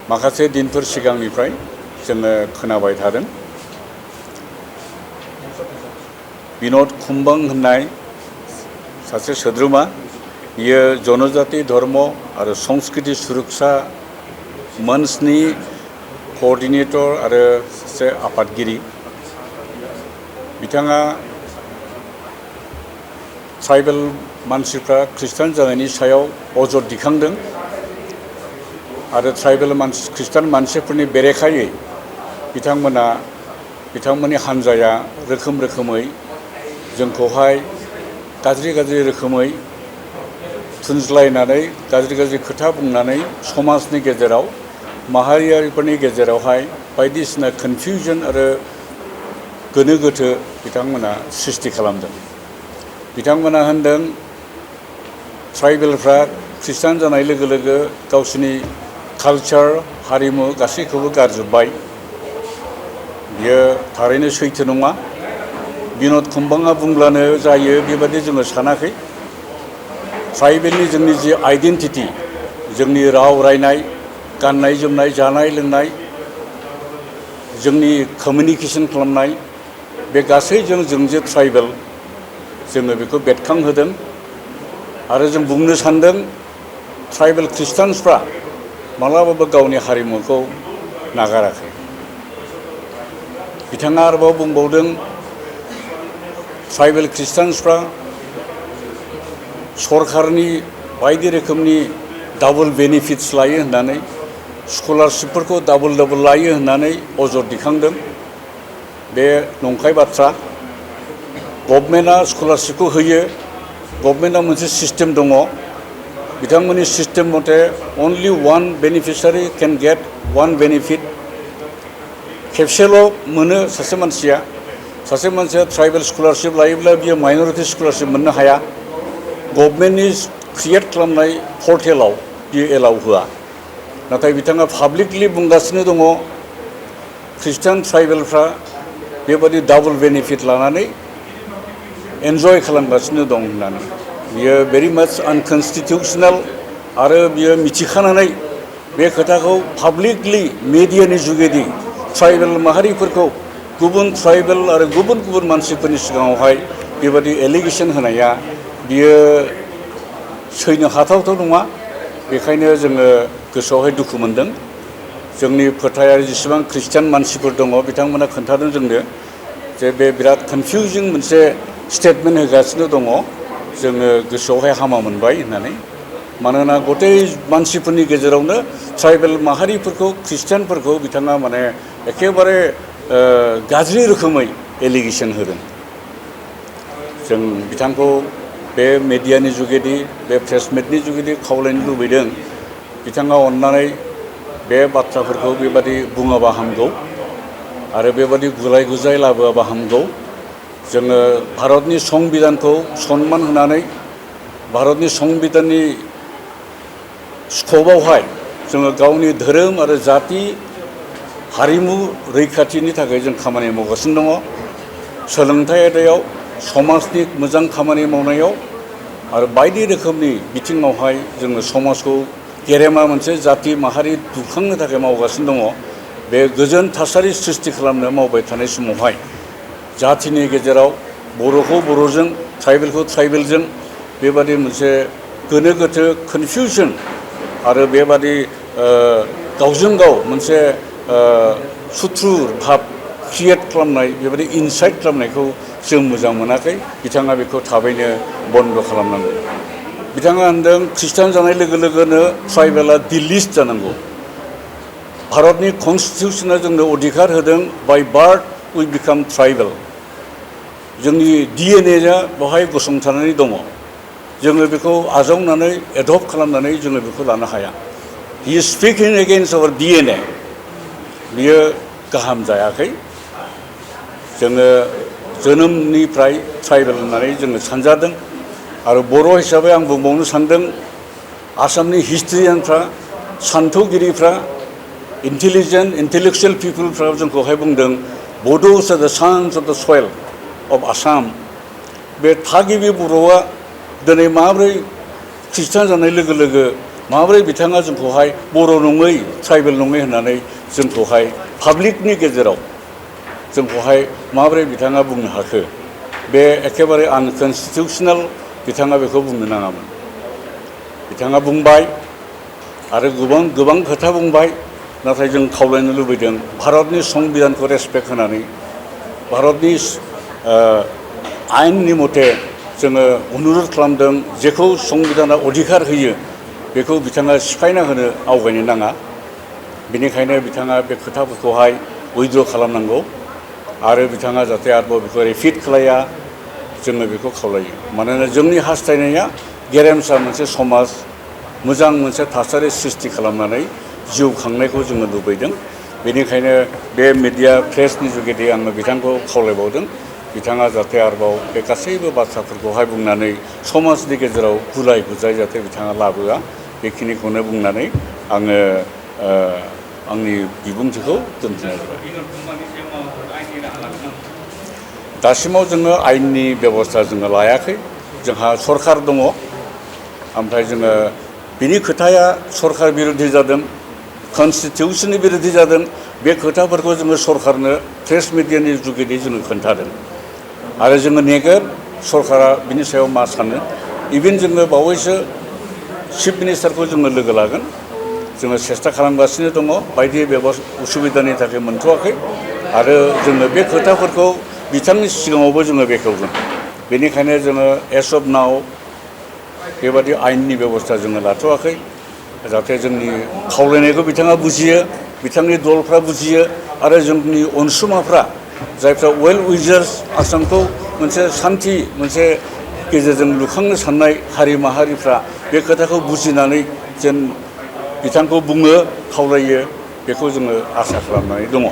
माखासे दिनफोर सिगांनिफ्राय जोङो खोनाबाय थादों बिनोद खुम्बां होननाय सासे सोद्रोमा बियो जनजाति धर्म आरो संस्कृति सुरक्षा मंचनि कोअर्डिनेटर आरो सासे आफादगिरि बिथाङा ट्राइबेल मानसिफ्रा खृष्टान जानायनि सायाव अजद दिखांदों आरो ट्राइबेल खृष्टान मानसिफोरनि बेरेखायै बिथांमोननि हानजाया रोखोमै जोंखौहाय गाज्रि रोखोमै थुनज्लायनानै गाज्रि खोथा बुंनानै समाजनि गेजेराव माहारियारिफोरनि गेजेरावहाय बायदिसिना कन्फ्यूजन आरो गोनो गोथो बिथांमोना सृष्टि खालामदों बिथांमोना होनदों ट्राइबेलफ्रा खृष्टान जानाय लोगो लोगो गावसिनि कालचार हारिमु गासैखौबो गारजोब्बाय बियो थारैनो सैथो नङा बिनोद खुम्बाङा बुंब्लानो जायो बेबादि जोङो सानाखै ट्राइबेलनि जोंनि जि आइडेन्टिटी जोंनि राव रायनाय गाननाय जोमनाय जानाय लोंनाय जोंनि कम्युनिकेशन खालामनाय बे गासैजों जों जे ट्राइबेल जोङो बेखौ बेरखांहोदों आरो जों बुंनो सानदों ट्राइबेल खृष्टानफ्रा मालाबाबो गावनि हारिमुखौ नागाराखै बिथाङा आरोबाव बुंबावदों ट्राइबेल खृष्टानफ्रा सरकारनि बायदि रोखोमनि डाबल बेनिफिट्स लायो होननानै स्कलारशिपफोरखौ डाबल लायो होननानै अजद दिखांदों बे नंखाय बाथ्रा गभर्नमेन्टआ स्कलारशिपखौ होयो गभर्नमेन्टआ मोनसे सिस्टेम दङ बिथांमोननि सिस्टेम मथे अनलि वन बेनिफिशियारि कैन गेट वन बेनिफिट खेबसेल' मोनो सासे मानसिया ट्राइबेल स्कलारशिप लायोब्ला बियो माइनरिटि स्कलारशिप मोननो हाया गभर्नमेन्टनि क्रिएट खालामनाय पर्टेलाव बियो एलाउ होआ नाथाय बिथाङा पाब्लिकलि बुंगासिनो दङ खृष्टान ट्राइबेलफ्रा बेबादि डाबल बेनिफिट लानानै एन्जय खालामगासिनो दं होननानै बियो भेरि माच आनकन्स्टिटिउशनेल आरो बियो मिथिखानानै बे खोथाखौ पाब्लिकलि मिडियानि जुगेदि ट्राइबेल माहारिफोरखौ गुबुन ट्राइबेल आरो गुबुन मानसिफोरनि सिगाङावहाय बेबादि एलिगेशन होनाया बियो सैनो हाथावथाव नङा बेखायनो जोङो गोसोआवहाय दुखु मोनदों जोंनि फोथायारि जेसेबां खृष्टान मानसिफोर दङ बिथांमोना खोन्थादों जोंनो जे बे बिराद कन्फ्यूजिं मोनसे स्टेटमेन्ट होगासिनो दङ जोङो गोसोआवहाय हामा मोनबाय होननानै मानोना गथै मानसिफोरनि गेजेरावनो ट्राइबेल माहारिफोरखौ खृष्टानफोरखौ बिथाङा माने एखेबारे गाज्रि रोखोमै एलिगेशन होदों जों बिथांखौ बे मिडियानि जुगेदि बे प्रेस मिटनि जुगेदि खावलायनो लुबैदों बिथाङा अननानै बे बाथ्राफोरखौ बेबादि बुङाबा हामगौ आरो बेबादि गुलाय गुजाय लाबोआबा हामगौ जोङो भारतनि संबिधानखौ सन्मान होनानै भारतनि संबिधाननि स्क'पआवहाय जोङो गावनि धोरोम आरो जाति हारिमु रैखाथिनि थाखाय जों खामानि मावगासिनो दङ सोलोंथाइ आयदायाव समाजनि मोजां खामानि मावनायाव आरो बायदि रोखोमनि बिथिङावहाय जोङो समाजखौ गेरेमा मोनसे जाति माहारि दुखांनो थाखाय मावगासिनो दङ बे गोजोन थासारि सृष्टि खालामनो मावबाय थानाय समावहाय जातिनि गेजेराव बर'खौ बर'जों ट्राइबेलखौ ट्राइबेलजों बेबादि मोनसे गोनो गोथो कन्फ्यूजन आरो बेबादि गावजों गाव मोनसे सुथ्रु भाब क्रिएट खालामनाय बेबादि इनसाइट खालामनायखौ जों मोजां मोनाखै बिथाङा बेखौ थाबैनो बन्द खालामनांगौ बिथाङा होनदों खृष्टान जानाय लोगो लोगोनो ट्राइबेला डिलिस्ट जानांगौ भारतनि कन्स्टिटिउशना जोंनो अधिकार होदों बाय बार्थ वी बिकाम ट्राइबेल जोंनि डिएनएआ बेवहाय गसंथानानै दङ जोङो बेखौ आजावनानै एडप्ट खालामनानै जोङो बेखौ लानो हाया he is speaking against our DNA बियो गाहाम जायाखै जोङो जोनोमनिफ्राय ट्राइबेल होननानै जोङो सानजादों आरो बर' हिसाबै आं बुंबावनो सानदों आसामनि हिस्ट्रियानफ्रा सान्थौगिरिफ्रा इन्टेलेक्चुएल पिपुलफ्रा जोंखौहाय बुंदों बड'स आर द सन्स अफ द सयल अफ आसाम बे थागिबि बर'आ दिनै माब्रै खृष्टान जानाय लोगो लोगो माबोरै बिथाङा जोंखौहाय बर' नङै ट्राइबेल नङै होननानै जोंखौहाय पाब्लिकनि गेजेराव जोंखौहाय माबोरै बिथाङा बुंनो हाखो बे एखेबारे आनकनस्टिटिउसनेल बिथाङा बेखौ बुंनो नाङामोन बिथाङा बुंबाय आरो गोबां खोथा बुंबाय नाथाय जों खावलायनो लुबैदों भारतनि संबिधानखौ रेसपेक्ट होनानै भारतनि आयेननि मथे जोङो अनुरद खालामदों जेखौ संबिधाना अधिकार होयो बेखौ बिथाङा सिफायना होनो आवगायनो नाङा बेनिखायनो बिथाङा बे खोथाफोरखौहाय उइथड्र खालामनांगौ आरो बिथाङा जाहाथे आरोबाव बेखौ रिपिट खालाया जोङो बेखौ खावलायो मानोना जोंनि हास्थायनाया गेरेमसा मोनसे समाज मोजां मोनसे थासारि सृष्टि खालामनानै जिउ खांनायखौ जोङो लुबैदों बेनिखायनो बे मिडिया प्रेसनि जुगेदि आङो बिथांखौ खावलायबावदों बिथाङा जाहाथे आरोबाव बे गासैबो बाथ्राफोरखौहाय बुंनानै समाजनि गेजेराव गुलाय गुजाय जाहाथे बिथाङा लाबोआ बेखिनिखौनो बुंनानै आङो आंनि बिबुंथिखौ दोनथ'नाय जाबाय दासिमाव जोङो आयेननि बेबस्था जोङो लायाखै जोंहा सरखार दङ ओमफ्राय जोङो बिनि खोथाया सरखार बिरोधि जादों कनस्टिटिउसननि बिरोधि जादों बे खोथाफोरखौ जोङो सरखारनो प्रेस मिडियानि जुगेदि जोङो खोन्थादों आरो जोङो नेगोन सरकारा बिनि सायाव मा सानो इभेन जोङो बावैसो चिफ मिनिस्टारखौ जोङो लोगो लागोन जोङो सेस्था खालामगासिनो दङ बायदि उसुबिदानि थाखाय मोनथ'वाखै आरो जोङो बे खोथाफोरखौ बिथांनि सिगाङावबो जोङो बेखेवगोन बेनिखायनो जोङो एस अफ नाउ बेबादि आयेननि बेबस्था जोङो लाथ'वाखै जाहाथे जोंनि खावलायनायखौ बिथाङा बुजियो बिथांनि दलफ्रा बुजियो आरो जोंनि अनसुमाफ्रा जायफ्रा वेल उइजार्स आसामखौ मोनसे सान्थि मोनसे गेजेरजों लुखांनो साननाय हारि माहारिफ्रा बे खोथाखौ बुजिनानै जेन बिथांखौ बुङो खावलायो बेखौ जोङो आसा खालामनानै दङ